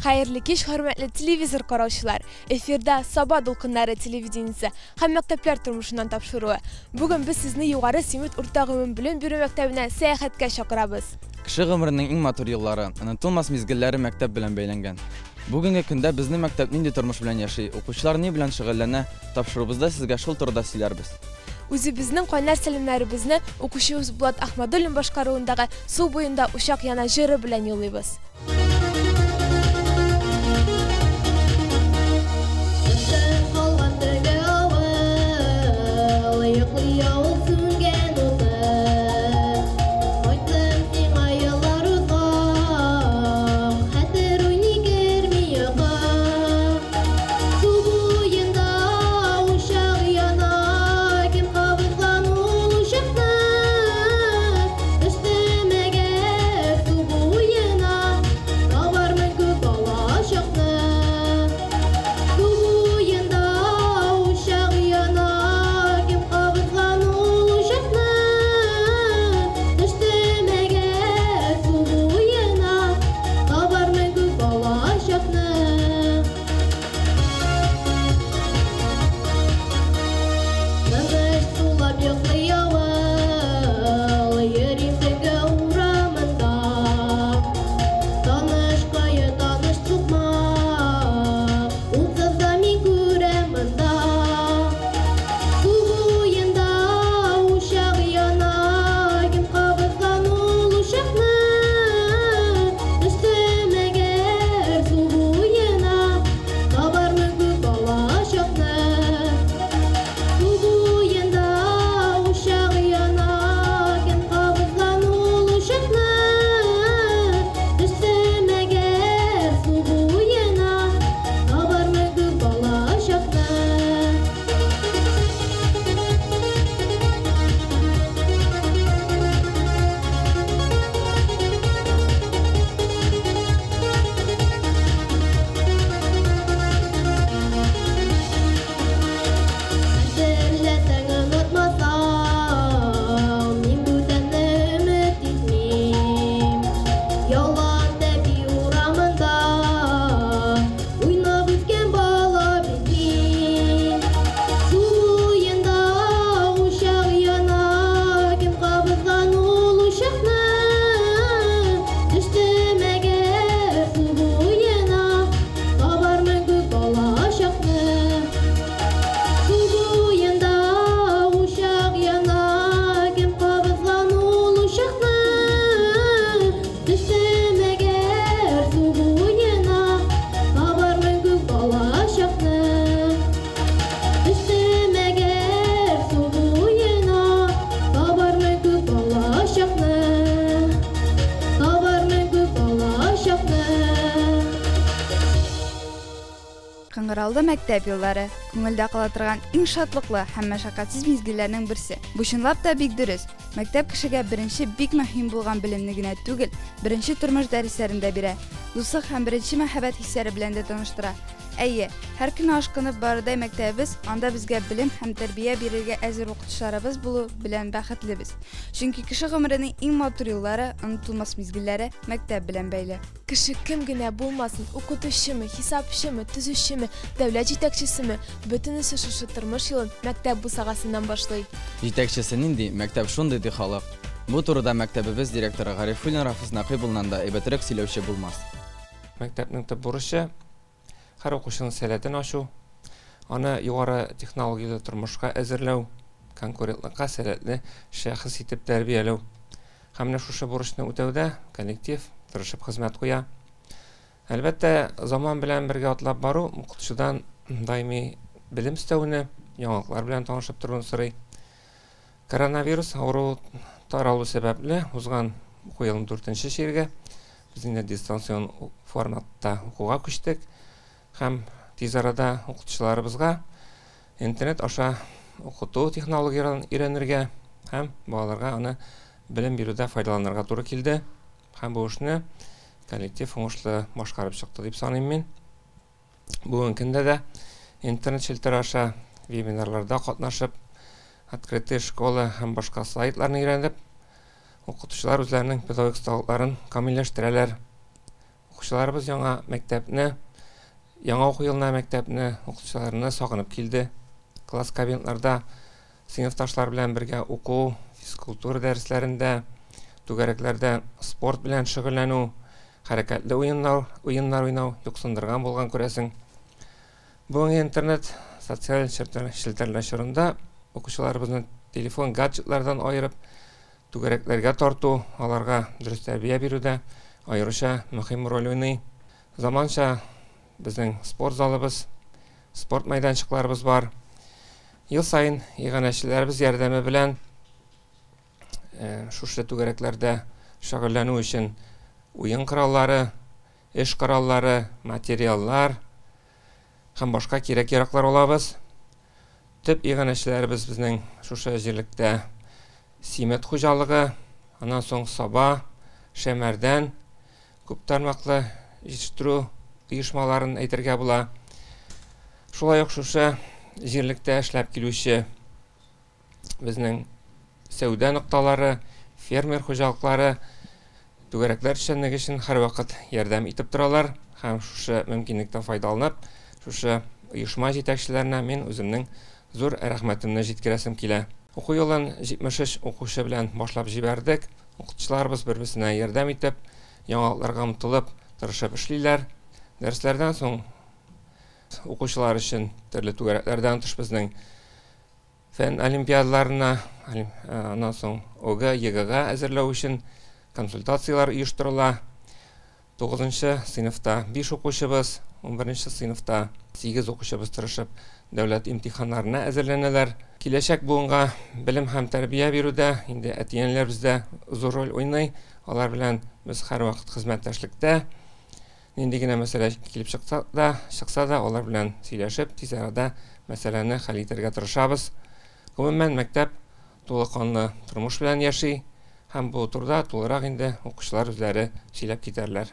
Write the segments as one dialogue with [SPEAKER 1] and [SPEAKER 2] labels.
[SPEAKER 1] Хәерле кич, хөрмәтле телевизор караучылар! Эфирда Саба дулкыннары телевидениесе һәм мәктәпләр тормышыннан тапшыруы. Бүген без сезне Югары Симет урта гомум белем бирү мәктәбенә сәяхәткә чакырабыз.
[SPEAKER 2] Кеше гомеренең иң матур еллары, онытылмас мизгелләре мәктәп белән бәйләнгән. Бүгенге көндә безнең мәктәп нинди тормыш белән яши, укучылар ни белән шөгыльләнә, тапшыруыбызда сезгә шул турыда сөйләрбез.
[SPEAKER 1] Үзебезнең кайнар сәламнәребезне укучыбыз Булат Ахмадуллин башкаруындагы Су буенда учак яна җыры белән юллыйбыз.
[SPEAKER 3] Тынып калган теге авыл, Йоклый авыл сүнгән уты. Кайттым сиңа еллар узган, Хәтер уйный керми йокы. Су буенда учак яна, Кем кабызган ул учакны? Төштем әгәр су буена, Табармын күп балачакны. Су буенда учак яна, Кем кабызган ул учакны? Төштем әгәр су буена, Табармын күп балачакны. Тыныч сулап йоклый авыл, Йөрим төнге урамында. Таныш кое, таныш сукмак, Утсыз да мин күрәм монда. Су буенда учак яна, Кем кабызган ул учакны? Төштем әгәр су буена, Табармын күп балачакны. Су буенда учак яна, Кем кабызган ул учакны? Төштем әгәр су буена, Табармын күп балачакны. Хәтерләсәң, онытмасаң, Мин бүтәнне өмет итмим. Ялан тәпи урамында Уйнап үскән бала бит мин. Су буенда учак яна, Кем кабызган ул учакны? Төштем әгәр су буена, Табармын күп балачакны. Су буенда учак яна, Кем кабызган ул учакны? Төштем әгәр су буена, Табармын күп балачакны. Төштем әгәр су буена, Табармын күп балачакны. Табармын күп балачакны.
[SPEAKER 4] Кыңгыраулы мәктәп еллары күңелдә кала торган иң шатлыклы һәм мәшәкатьсез мизгелләрнең берсе. Бу чынлап та бик дөрес. Мәктәп кешегә беренче бик мөһим булган белемне генә түгел, беренче тормыш дәресләрен дә бирә. Дуслык һәм беренче мәхәббәт хисләре белән дә таныштыра. Әйе, һәр көнне ашкынып барырдай мәктәбебез, анда безгә белем һәм тәрбия бирергә әзер укытучыларыбыз булу белән бәхетлебез. Чөнки кеше гомеренең иң матур еллары, онытылмас мизгелләре мәктәп белән бәйле.
[SPEAKER 1] Кеше кем генә булмасын, укытучымы, хисапчымы, төзүчеме, дәүләт җитәкчесеме, бөтенесе шушы тормыш юлын мәктәп бусагасыннан башлый.
[SPEAKER 2] Җитәкчесе нинди, мәктәп шундый, ди халык. Бу турыда мәктәбебез директоры Гарифуллин Рафис Нәкыйп улыннан да әйбәтрәк сөйләүче булмас.
[SPEAKER 5] Мәктәпнең төп бурычы һәр укучының сәләтен ачу, аны югары технологияле тормышка әзерләү, конкурентлыкка сәләтле шәхес итеп тәрбияләү. Һәм менә шушы бурычны үтәүдә коллектив тырышып хезмәт куя. Әлбәттә, заман белән бергә атлап бару укытучыдан даими белем өстәүне, яңалыклар белән танышып торуны сорый. Коронавирус авыруы таралу сәбәпле узган уку елының дүртенче чиреге без инде дистанцион форматта укуга күчтек һәм тиз арада укытучыларыбызга интернет аша укыту технологияләрен өйрәнергә һәм балаларга аны белем бирүдә файдаланырга туры килде. Һәм бу эшне коллектив уңышлы башкарып чыкты дип саныйм мин. Бүгенге көндә дә интернет челтәре аша вебинарларда катнашып, открытые школы һәм башка сайтларны өйрәнеп, укытучылар үзләренең педагогик осталыкларын камилләштерәләр. Укучыларыбыз яңа мәктәпне, яңа уку елына мәктәпне, укытучыларны сагынып килде. Класс кабинетларда сыйныфташлар белән бергә уку, физкультура дәресләрендә, түгәрәкләрдә спорт белән шөгыльләнү, хәрәкәтле уеннар, уеннар уйнау юксындырган булган күрәсең. Бүгенге интернет социаль челтәрләр чорында укучыларыбызны телефон, гаджетлардан аерып, түгәрәкләргә тарту, аларга дөрес тәрбия бирүдә аеруча мөһим роль уйный. Заманча безнең спорт залыбыз, спорт мәйданчыкларыбыз бар. Ел саен иганәчеләребез ярдәме белән шушы түгәрәкләрдә шөгыльләнү өчен уен кораллары, эш кораллары, материаллар һәм башка кирәк-яраклар алабыз. Төп иганәчеләребез безнең шушы җирлектә Симет хуҗалыгы, аннан соң Саба, Шәмәрдән күп тармаклы җитештерү оешмаларын әйтергә була. Шулай ук шушы җирлектә эшләп килүче безнең сәүдә нокталары, фермер хуҗалыклары түгәрәкләр эшчәнлеге өчен һәрвакыт ярдәм итеп торалар һәм шушы мөмкинлектән файдаланып, шушы оешма җитәкчеләренә мин үземнең зур рәхмәтемне җиткерәсем килә. Уку елын 73 укучы белән башлап җибәрдек. Укытучыларыбыз бер-берсенә ярдәм итеп, яңалыкларга омтылып, тырышып эшлиләр. Дәресләрдән соң укучылар өчен төрле түгәрәкләрдән тыш безнең фән олимпиадаларына, аннан соң ОГЭ, ЕГЭга әзерләү өчен консультацияләр оештырыла. 9 сыйныфта 5 укучыбыз, 11 сыйныфта 8 укучыбыз тырышып дәүләт имтиханнарына әзерләнәләр. Киләчәк буынга белем һәм тәрбия бирүдә инде әти-әниләребез дә зур роль уйный. Алар белән без һәрвакыт хезмәттәшлектә. Нинди генә мәсьәлә килеп чыкса да, чыкса да, алар белән сөйләшеп, тиз арада мәсьәләне хәл итәргә тырышабыз. Гомумән, мәктәп тулы канлы тормыш белән яши һәм бу турыда тулырак инде укучылар үзләре сөйләп китәрләр.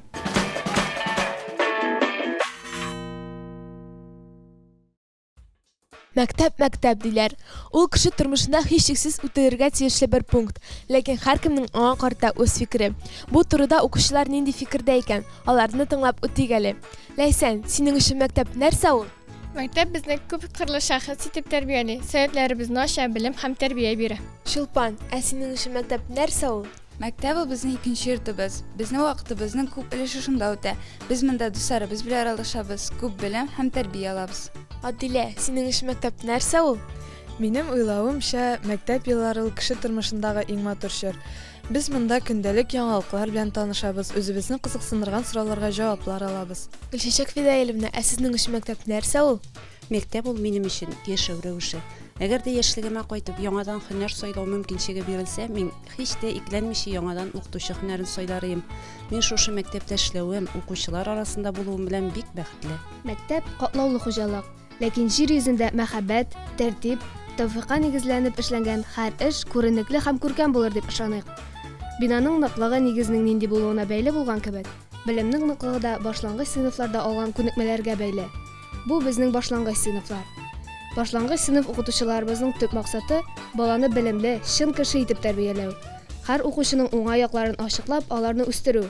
[SPEAKER 1] Мәктәп, мәктәп диләр. Ул кеше тормышында һичшиксез үтелергә тиешле бер пункт. Ләкин һәркемнең аңа карата үз фикере. Бу турыда укучылар нинди фикердә икән? Аларны тыңлап үтик әле. Ләйсән, синең өчен мәктәп нәрсә ул?
[SPEAKER 6] Мәктәп безне күп кырлы шәхес итеп тәрбияли, сәләтләребезне ача, белем һәм тәрбия бирә.
[SPEAKER 1] Чулпан, ә синең өчен мәктәп нәрсә ул?
[SPEAKER 4] Мәктәп ул безнең икенче йортыбыз. Безнең вакытыбызның күп өлеше шунда үтә. Без монда дусларыбыз белән аралашабыз, күп белем һәм тәрбия алабыз.
[SPEAKER 1] Адилә, синең өчен мәктәп нәрсә ул?
[SPEAKER 7] Минем уйлавымча, мәктәп еллары ул кеше тормышындагы иң матур чор. Без монда көндәлек яңалыклар белән танышабыз, үзебезне кызыксындырган сорауларга җаваплар алабыз.
[SPEAKER 1] Гөлчәчәк Фидаилевна, ә сезнең өчен мәктәп нәрсә ул?
[SPEAKER 8] Мәктәп ул минем өчен яшәү рәвеше. Әгәр дә яшьлегемә кайтып, яңадан һөнәр сайлау мөмкинчелеге бирелсә, мин һич тә икеләнмичә яңадан укытучы һөнәрен сайлар идем. Мин шушы мәктәптә эшләвем, укучылар арасында булуым белән бик бәхетле.
[SPEAKER 9] Мәктәп катлаулы хуҗалык, ләкин җир йөзендә мәхәббәт, тәртип, тәүфыйкка нигезләнеп эшләнгән һәр эш күренекле һәм күркәм булыр дип ышаныйк. Бинаның ныклыгы нигезнең нинди булуына бәйле булган кебек, белемнең ныклыгы да башлангыч сыйныфларда алган күнекмәләргә бәйле. Бу безнең башлангыч сыйныфлар. Башлангыч сыйныф укытучыларыбызның төп максаты баланы белемле, чын кеше итеп тәрбияләү. Һәр укучының уңай якларын ачыклап, аларны үстерү.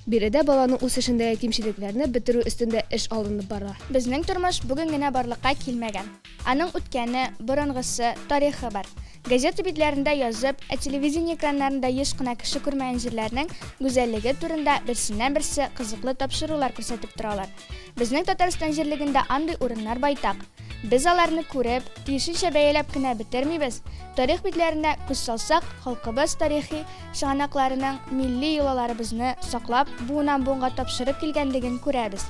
[SPEAKER 9] Биредә баланың үсешендәге кимчелекләрне бетерү өстендә эш алынып бара.
[SPEAKER 10] Безнең тормыш бүген генә барлыкка килмәгән. Аның үткәне, борынгысы, тарихы бар. Газета битләрендә язып, ә телевидение экраннарында еш кына кеше күрмәгән җирләрнең гүзәллеге турында берсеннән-берсе кызыклы тапшырулар күрсәтеп торалар. Безнең Татарстан җирлегендә андый урыннар байтак. Без аларны күреп, тиешенчә бәяләп кенә бетермибез. Тарих битләренә күз салсак, халкыбыз тарихи чыганакларының милли йолаларыбызны саклап, буыннан буынга тапшырып килгәнлеген күрәбез.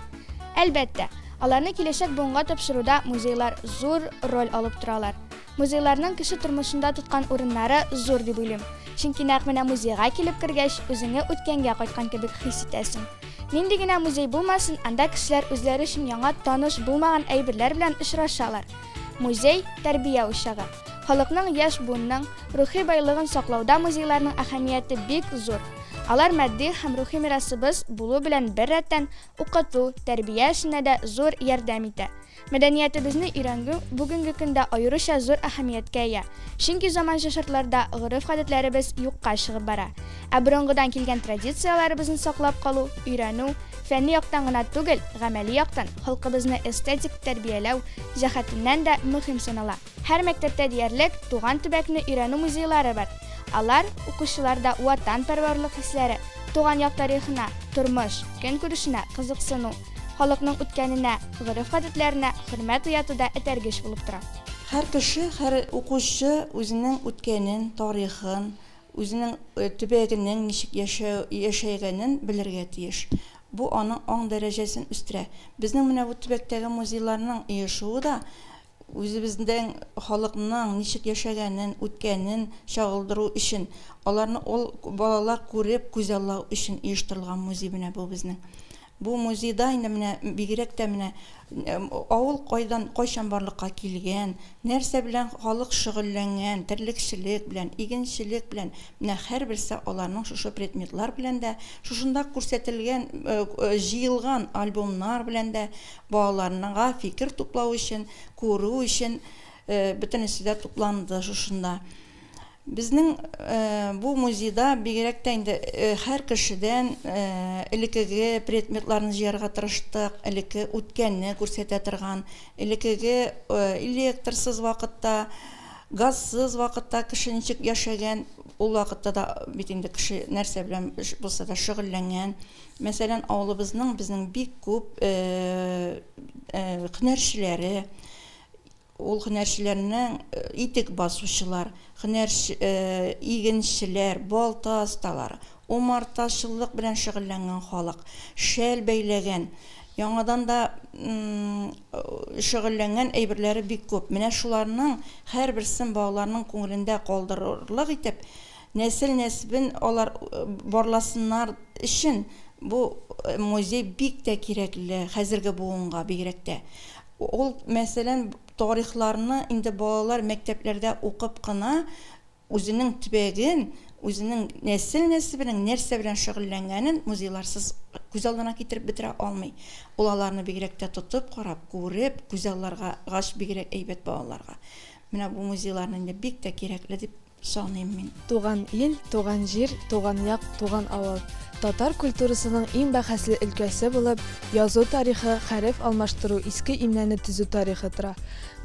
[SPEAKER 10] Әлбәттә, аларны киләчәк буынга тапшыруда музейлар зур роль алып торалар. Музейларның кеше тормышында тоткан урыннары зур дип уйлыйм. Чөнки нәкъ менә музейга килеп кергәч, үзеңне үткәнгә кайткан кебек хис итәсең. Нинди генә музей булмасын, анда кешеләр үзләре өчен яңа таныш булмаган әйберләр белән очрашалар. Музей тәрбия учагы. Халыкның яшь буынның рухи байлыгын саклауда музейларның әһәмияте бик зур. Алар матди һәм рухи мирасыбыз булу белән бер рәттән укыту, тәрбия эшенә дә зур ярдәм итә. Мәдәниятебезне өйрәнү бүгенге көндә аеруча зур әһәмияткә ия. Чөнки заманча шартларда гореф-гадәтләребез юкка чыгып бара. Ә борынгыдан килгән традицияләребезне саклап калу, өйрәнү, Фәнни яктан гына түгел, гамәли яктан халкыбызны эстетик тәрбияләү җәһәтеннән дә мөһим санала. Һәр мәктәптә диярлек туган төбәкне өйрәнү музейлары бар. Алар укучыларда ватанпәрвәрлек хисләре, туган як тарихына, тормыш, көнкүрешенә кызыксыну, халыкның үткәненә, гореф-гадәтләренә хөрмәт уятуда этәргеч булып тора.
[SPEAKER 11] Һәр кеше, һәр укучы үзенең үткәнен, тарихын, үзенең төбәгенең ничек яшәү, яшәгәнен белергә тиеш. Бу аның аң дәрәҗәсен үстерә. Безнең менә бу төбәктәге музейларның оешуы да үзебезнең халыкның ничек яшәгәнен, үткәнен чагылдыру өчен, аларны ул балалар күреп, күзаллау өчен оештырылган музей менә бу безнең. Бу музейда инде менә бигрәк тә менә авыл кайдан, кайчан барлыкка килгән, нәрсә белән халык шөгыльләнгән, терлекчелек белән, игенчелек белән, менә һәрберсе аларның шушы предметлар белән дә, шушында күрсәтелгән, җыелган альбомнар белән дә балаларга фикер туплау өчен, күрү өчен бөтенесе дә тупланды шушында. Безнең бу музейда бигрәк тә инде һәр кешедән элеккеге предметларны җыярга тырыштык, элекке үткәнне күрсәтә торган, элеккеге электрсыз вакытта, газсыз вакытта кеше ничек яшәгән, ул вакытта да бит инде кеше нәрсә белән булса да шөгыльләнгән. Мәсәлән, авылыбызның безнең бик күп һөнәрчеләре, ул һөнәрчеләрнең итек басучылар, һөнәрче игенчеләр, балта осталары, умартачылык белән шөгыльләнгән халык, шәл бәйләгән, яңадан да шөгыльләнгән әйберләре бик күп. Менә шуларның һәрберсен балаларның күңелендә калдырырлык итеп, нәсел-нәсебен алар барласыннар өчен бу музей бик тә кирәкле хәзерге буынга бигрәк тә. Ул, мәсәлән, тарихларны инде балалар мәктәпләрдә укып кына үзенең төбәген, үзенең нәсел-нәсебенең нәрсә белән шөгыльләнгәнен музейларсыз күз алдына китереп бетерә алмый. Ул аларны бигрәк тә тотып карап, күреп, күзалларга бигрәк әйбәт балаларга. Менә бу музейларны инде бик тә кирәкле дип саныйм мин.
[SPEAKER 7] Туган ил, туган җир, туган як, туган авыл. Татар культурасының иң бәхәсле өлкәсе булып, язу тарихы, хәреф алмаштыру, иске имләне төзү тарихы тора.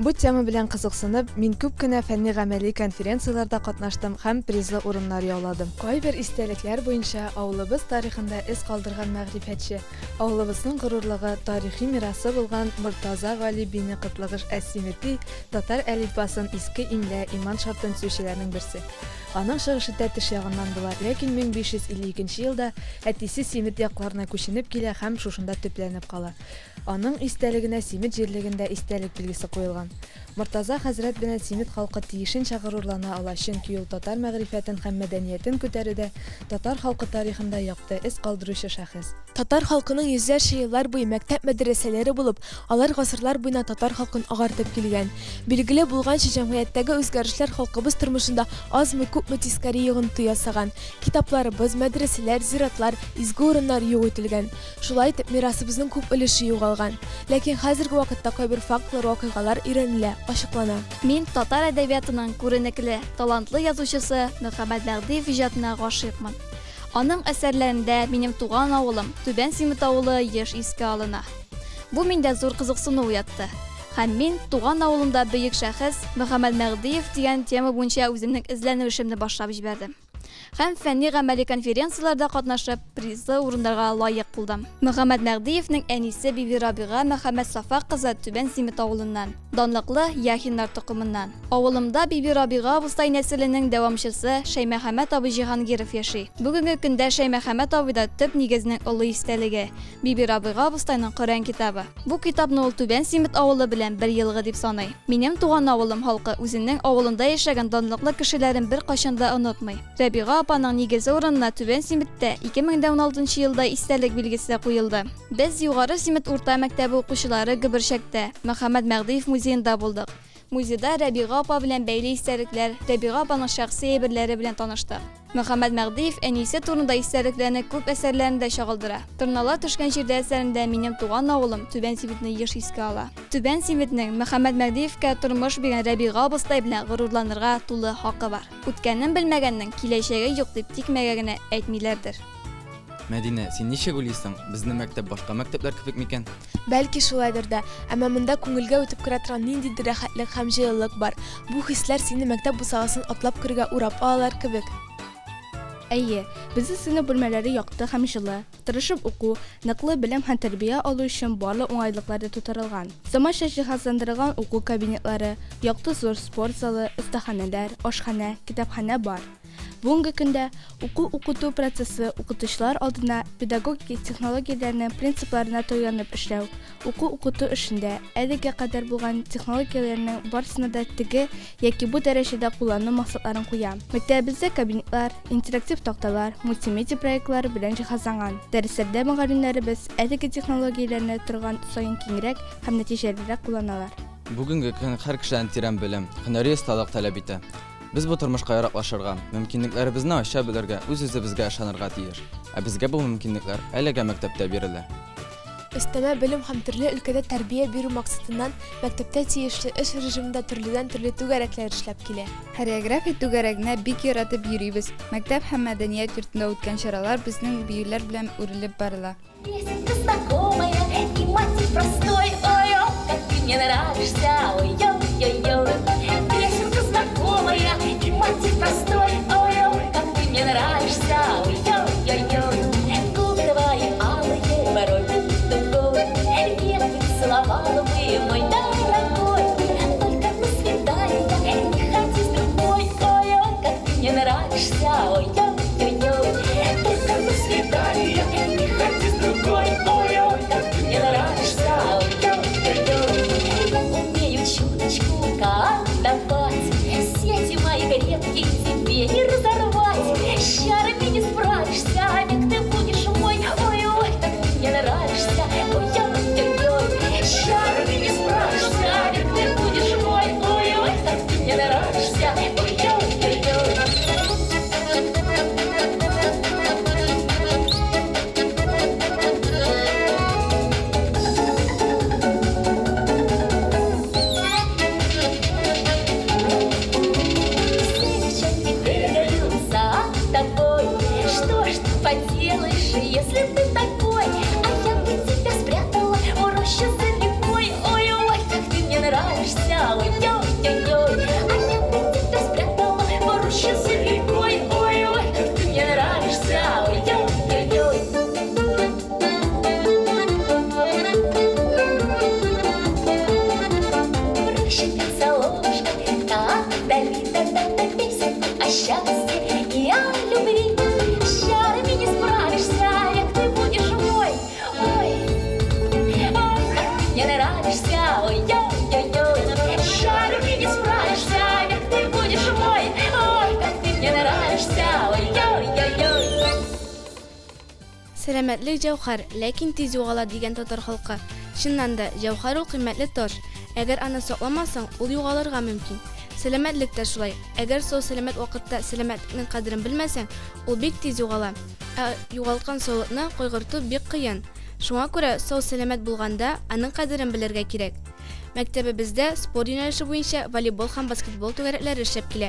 [SPEAKER 7] Бу тема белән кызыксынып, мин күп кенә фәнни-гамәли конференцияләрдә катнаштым һәм призлы урыннар яуладым. Кайбер истәлекләр буенча авылыбыз тарихында эз калдырган мәгърифәтче, авылыбызның горурлыгы, тарихи мирасы булган Мортаза Гали бине Котлыгыш әс-Симети татар әлифбасын иске имлә иман шартын төзүчеләрнең берсе. Аның чыгышы Тәтеш ягыннан була, ләкин 1552 елда әтисе Симет якларына күченеп килә һәм шушында төпләнеп кала. Аның истәлегенә Симет җирлегендә истәлек билгесе куелган. Мортаза хәзрәт белән Симет халкы тиешенчә горурлана ала, чөнки ул татар мәгърифәтен һәм мәдәниятен күтәрүдә татар халкы тарихында якты эз калдыручы шәхес.
[SPEAKER 1] Татар халкының йөзләрчә еллар буе мәктәп-мәдрәсәләре булып, алар гасырлар буена татар халкын агартып килгән. Билгеле булганча, җәмгыятьтәге үзгәрешләр халкыбыз тормышында азмы-күпме тискәре йогынты ясаган. Китапларыбыз, мәдрәсәләр, зиратлар, изге урыннар юк ителгән. Шулай итеп, мирасыбызның күп өлеше югалган. Ләкин хәзерге вакытта кайбер фактлар, вакыйгалар өйрәнелә, ачыклана.
[SPEAKER 12] Мин татар әдәбиятының күренекле, талантлы язучысы Мөхәммәт Мәһдиев иҗатына гашыйкмын. Аның әсәрләрендә минем туган авылым, Түбән Симет авылы еш искә алына. Бу миндә зур кызыксыну уятты. Һәм мин туган авылымда бөек шәхес Мөхәммәт Мәһдиев дигән тема буенча үземнең эзләнү эшемне башлап җибәрдем. Һәм фәнни-гамәли конференцияләрдә катнашып, призлы урыннарга лаек булдым. Мөхәммәт Мәһдиевнең әнисе Бибирабига Мөхәммәт Сафа кызы Түбән Симет авылыннан, данлыклы Яхиннар токымыннан. Авылымда Бибирабига абыстай нәселенең дәвамчысы Шәймәхәмәт абый Җиһангиров яши. Бүгенге көндә Шәймәхәмәт абыйда төп нигезнең олы истәлеге, Бибирабига абыстайның Коръән китабы. Бу китапны ул Түбән Симет авылы белән бер елгы дип саный. Минем туган авылым халкы үзенең авылында яшәгән данлыклы кешеләрен беркайчан да онытмый. Рәбига апаның нигезе урынына Түбән Симеттә 2016 елда истәлек билгесе куелды. Без Югары Симет урта мәктәбе укучылары Гөберчәктә, Мөхәммәт Мәһдиев музеенда булдык. Музейда Рәбига апа белән бәйле истәлекләр, Рәбига апаның шәхси әйберләре белән таныштык. Мөхәммәт Мәһдиев әнисе турында истәлекләрне күп әсәрләрендә чагылдыра. Торналар төшкән җирдә әсәрендә минем туган авылым Түбән Симетне еш искә ала. Түбән Симетнең Мөхәммәт Мәһдиевкә тормыш биргән Рәбига абыстай белән горурланырга тулы хакы бар. Үткәнен белмәгәннең киләчәге юк дип тикмәгә генә әйтмиләрдер.
[SPEAKER 2] Мәдинә, син ничек уйлыйсың, безнең мәктәп башка мәктәпләр кебек микән?
[SPEAKER 1] Бәлки шулайдыр да, әмма монда күңелгә үтеп керә торган ниндидер рәхәтлек һәм җылылык бар. Бу хисләр сине мәктәп бусагасын атлап керүгә урап алалар кебек.
[SPEAKER 4] Әйе, безнең сыйныф бүлмәләре якты һәм җылы. Тырышып уку, ныклы белем һәм тәрбия алу өчен барлык уңайлыклар да тутырылган. Заманча җиһазландырылган уку кабинетлары, якты зур спорт залы, остаханәләр, ашханә, китапханә бар. Бүгенге көндә уку-укыту процессы укытучылар алдына педагогик технологияләрнең принципларына таянып эшләү, уку-укыту эшендә әлегә кадәр булган технологияләрнең барысына да теге яки бу дәрәҗәдә куллану максатларын куя. Мәктәбебездә кабинетлар, интерактив такталар, мультимедиа проектлары белән җиһазланган. Дәресләрдә мөгаллимнәребез әлеге технологияләрне торган саен киңрәк һәм нәтиҗәлерәк кулланалар.
[SPEAKER 2] Бүгенге көн һәр кешедән тирән белем, һөнәри осталык таләп итә. Без бу тормышка яраклашырга, мөмкинлекләребезне ача белергә, үз-үзебезгә ышанырга тиеш. Ә безгә бу мөмкинлекләр әлегә мәктәптә бирелә.
[SPEAKER 1] Өстәмә белем һәм төрле өлкәдә тәрбия бирү максатыннан мәктәптә тиешле эш режимында төрледән-төрле түгәрәкләр эшләп килә.
[SPEAKER 4] Хореография түгәрәгенә бик яратып йөрибез. Мәктәп һәм мәдәният йортында үткән чаралар безнең биюләр белән үрелеп барыла.
[SPEAKER 13] Песенка знакомая и мотив простой, ой-ой, как ты мне нравишься, ой-ой-ой-ой. Песенка знакомая и мотив простой, ой-ой, как ты мне нравишься, ой-ой-ой-ой. Губы твои алые, порой тугой, ветви целовала бы, мой дорогой. Только на свидание не ходи с другой, ой-ой, как ты мне нравишься, ой-ой-ой-ой. Только на свидание не ходи с другой, ой-ой, как ты мне нравишься, ой-ой-ой-ой. Я умею чуточку колдовать, сети мои крепкие тебе не разорвать. С чарами не справишься, век ты будешь мой, ой-ой, как ты мне нравишься, ой-ой-ой-ой. С чарами не справишься, век ты будешь мой, ой-ой, как ты мне нравишься, ой-ой-ой-ой. Все девчонки бегают за тобой. Что ж ты поделаешь, если ты такой? А я бы тебя спрятала в рощу за рекой. Ой-ой, как ты мне нравишься, ой-ой-ой-ой. А я бы тебя спрятала в рощу за рекой. Ой-ой, как ты мне нравишься, ой-ой-ой-ой. Прощупит соловушка, та-да-ли-да-да-да, песенку о счастье и о любви. С чарами не справишься, век ты будешь мой. Ой, ой, как ты мне нравишься, ой-ой-ой-ой. С чарами не справишься, век ты будешь мой. Ой, как ты мне нравишься, ой-ой-ой-ой.
[SPEAKER 14] Сәламәтлек җәүһәр, ләкин тиз югала дигән татар халкы. Чыннан да, җәүһәр ул кыйммәтле таш. Әгәр аны сакламасаң, ул югалырга мөмкин. Сәламәтлек тә шулай. Әгәр сау сәламәт вакытта сәламәтлекнең кадерен белмәсәң, ул бик тиз югала. Ә югалткан саулыкны кайгырту бик кыен. Шуңа күрә сау сәламәт булганда аның кадерен белергә кирәк. Мәктәбебездә спорт юнәлеше буенча волейбол һәм баскетбол түгәрәкләре эшләп килә.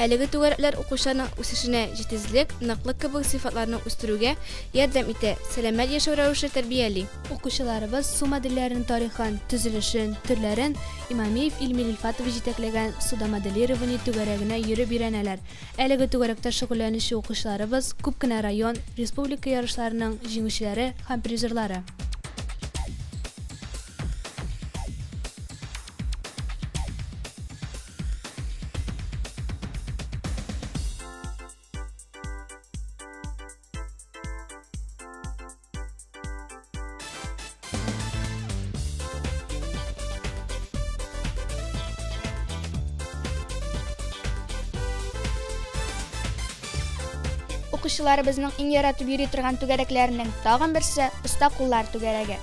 [SPEAKER 14] Әлеге түгәрәкләр укучыларның үсешенә җитезлек, ныклык кебек сыйфатларны үстерүгә ярдәм итә, сәламәт яшәү рәвеше тәрбияли.
[SPEAKER 9] Укучыларыбыз су модельләренең тарихын, төзелешен, төрләрен Имамиев Илмир Илфатович җитәкләгән судомоделирование түгәрәгенә йөреп өйрәнәләр. Әлеге түгәрәктә шөгыльләнүче укучыларыбыз күп кенә район, республика ярышларының җиңүчеләре һәм призерлары.
[SPEAKER 10] Укучыларыбызның иң яратып йөри торган түгәрәкләренең тагын берсе оста куллар түгәрәге.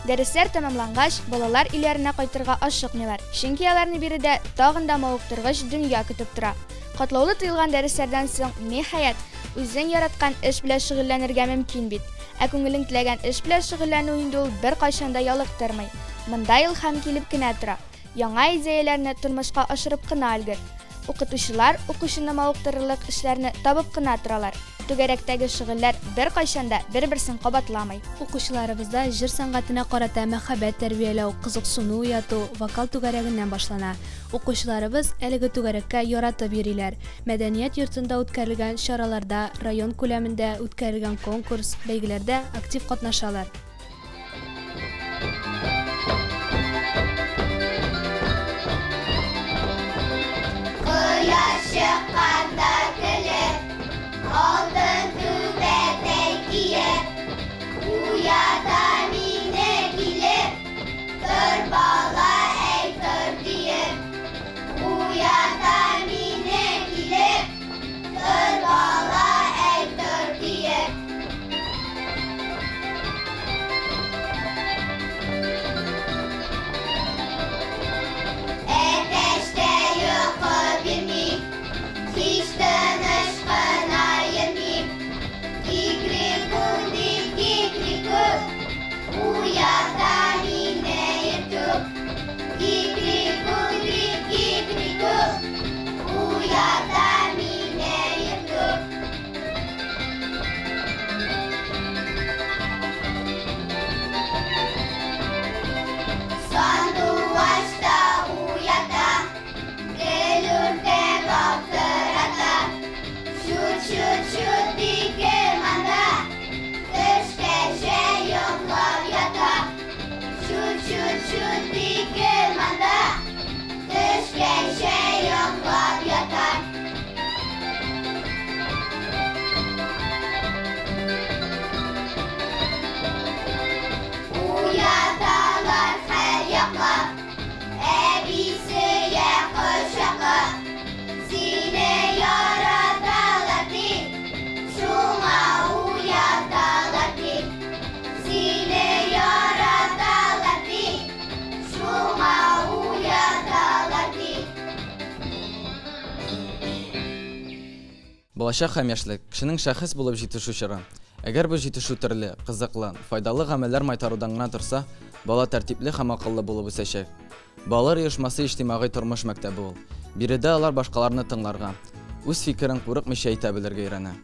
[SPEAKER 10] Дәресләр тәмамлангач, балалар өйләренә кайтырга ашыкмыйлар, чөнки аларны биредә тагын да мавыктыргыч дөнья көтеп тора. Катлаулы тоелган дәресләрдән соң, ниһаять, үзең яраткан эш белән шөгыльләнергә мөмкин бит. Ә күңелең теләгән эш белән шөгыльләнү инде ул беркайчан да ялыктырмый. Монда илһам килеп кенә тора. Яңа идеяләрне тормышка ашырып кына өлгер. Укытучылар укучыны мавыктырырлык эшләрне табып кына торалар. Түгәрәктәге шөгыльләр беркайчан да бер-берсен кабатламый.
[SPEAKER 15] Укучыларыбызда җыр сәнгатенә карата мәхәббәт тәрбияләү, кызыксыну уяту вокал түгәрәгеннән башлана. Укучыларыбыз әлеге түгәрәккә яратып йөриләр. Мәдәният йортында үткәрелгән чараларда, район күләмендә үткәрелгән конкурс, бәйгеләрдә актив катнашалар.
[SPEAKER 3] Кояш чыкканда көлеп, алтын түбәтәй киеп, уята мине килеп, тор бала, әй тор диеп. Уята мине килеп, тор бала, әй тор диеп. Әтәч тә йокы бирми, һич тыныч кына йөрми. Кикрику дип кикрику, уята мине иртүк. Кикрику дип кикрику, уята мине иртүк. Сандугач та уята, гел үртәп аптырата. Чут-чут-чут ди кем анда, төшкәчә йоклап ята. Чут-чут-чут ди кем анда, төшкәчә йоклап ята. Уяталар һәр яклап, әбисе я кочаклап. Сине яраталар дип, шуңа уяталар дип. Сине яраталар дип, шуңа уяталар дип.
[SPEAKER 2] Балачак һәм яшьлек кешенең шәхес булып җитешү чоры. Әгәр бу җитешү төрле, кызыклы, файдалы гамәлләр майтарудан гына торса, бала тәртипле һәм акыллы булып үсәчәк. Балалар оешмасы иҗтимагый тормыш мәктәбе ул. Биредә алар башкаларны тыңларга, үз фикерен курыкмыйча әйтә белергә өйрәнә.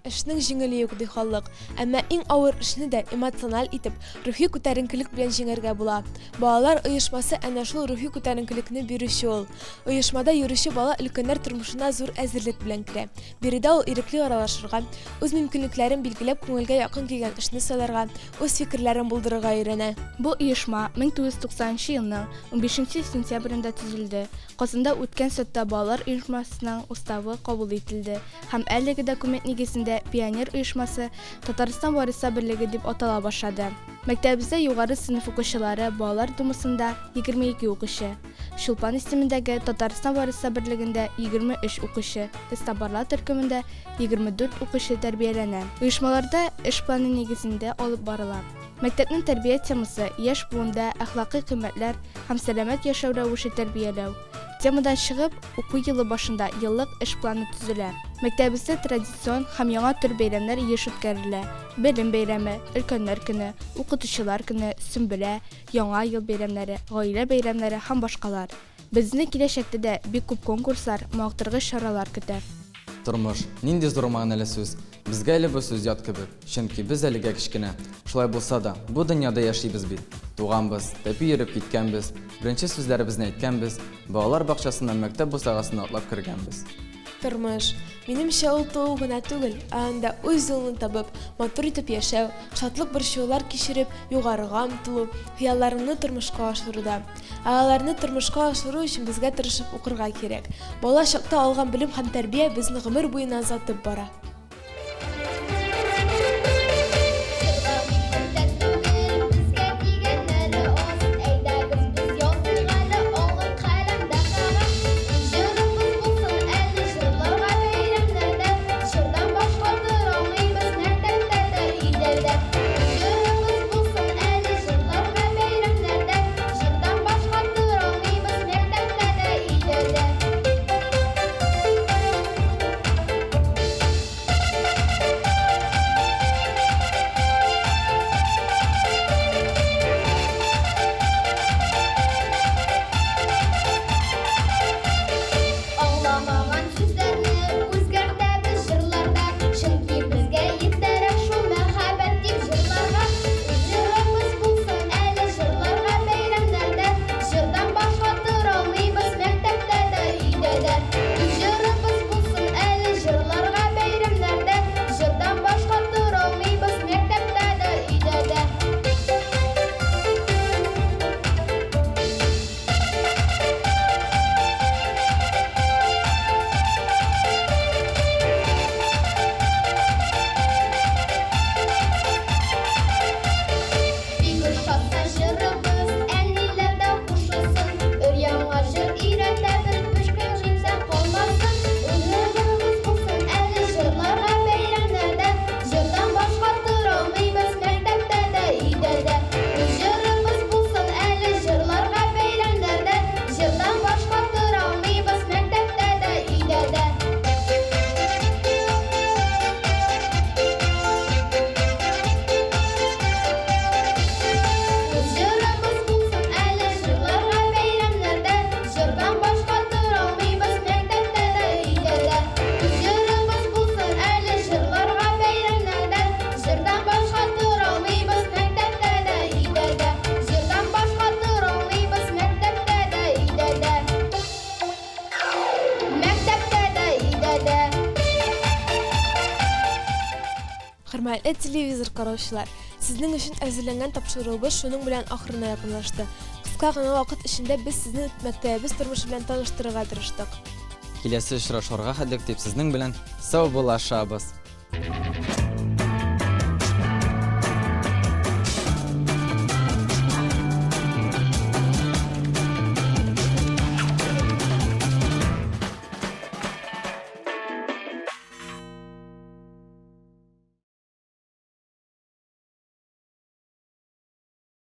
[SPEAKER 1] Эшнең җиңеле юк, ди халык. Әмма иң авыр эшне дә эмоциональ итеп, рухи күтәренкелек белән җиңәргә була. Балалар оешмасы әнә шул рухи күтәренкелекне бирүче ул. Оешмада йөрүче бала өлкәннәр тормышына зур әзерлек белән керә. Биредә ул ирекле аралашырга, үз мөмкинлекләрен билгеләп күңелгә якын килгән эшне сайларга, үз фикерләрен булдырырга өйрәнә.
[SPEAKER 14] Бу оешма 1990 елның 15 сентябрендә төзелде. Казанда үткән судта балалар оешмасының уставы кабул ителде һәм әлеге документ нигезендә Пионер оешмасы Татарстан Варислар берлеге дип атала башлады. Мәктәбебездә югары сыйныф укучылары балалар думасында 22 укучы, Чулпан исемендәге Татарстан Варислар берлегендә 23 укучы, Эстабарлар төркемендә 24 укучы тәрбияләнә. Оешмаларда эш планы нигезендә алып барыла. Мәктәпнең тәрбия темасы яшь буында әхлакый кыйммәтләр һәм сәламәт яшәү рәвеше тәрбияләү. Темадан чыгып, уку елы башында еллык эш планы төзелә. Мәктәбебездә традицион һәм яңа төр бәйрәмнәр еш үткәрелә. Белем бәйрәме, өлкәннәр көне, укытучылар көне, Сөмбелә, Яңа ел бәйрәмнәре, гаилә бәйрәмнәре һәм башкалар. Безне киләчәктә дә бик күп конкурслар, мавыктыргыч чаралар көтә.
[SPEAKER 2] Тормыш. Нинди зур мәгънәле сүз. Безгә әле бу сүз ят кебек, чөнки без әлегә кечкенә. Шулай булса да, бу дөньяда яшибез бит. Туганбыз, тәпи йөреп киткәнбез, беренче сүзләребезне әйткәнбез, балалар бакчасыннан мәктәп бусагасына атлап кергәнбез.
[SPEAKER 1] Тормыш. Минемчә, ул туу гына түгел, ә анда үз юлыңны табып, матур итеп яшәү, шатлык-борчылулар кичереп, югарыга омтылу, хыялларыңны тормышка ашыру да. Ә аларны тормышка ашыру өчен безгә тырышып укырга кирәк. Бала чакта алган белем һәм тәрбия безне гомер буена озатып бара. Хөрмәтле телевизор караучылар, сезнең өчен әзерләнгән тапшыруыбыз шуның белән ахырына якынлашты. Кыска гына вакыт эчендә без сезне мәктәбебез тормышы белән таныштырырга тырыштык.
[SPEAKER 2] Киләсе очрашуларга хәтлек дип сезнең белән саубуллашабыз.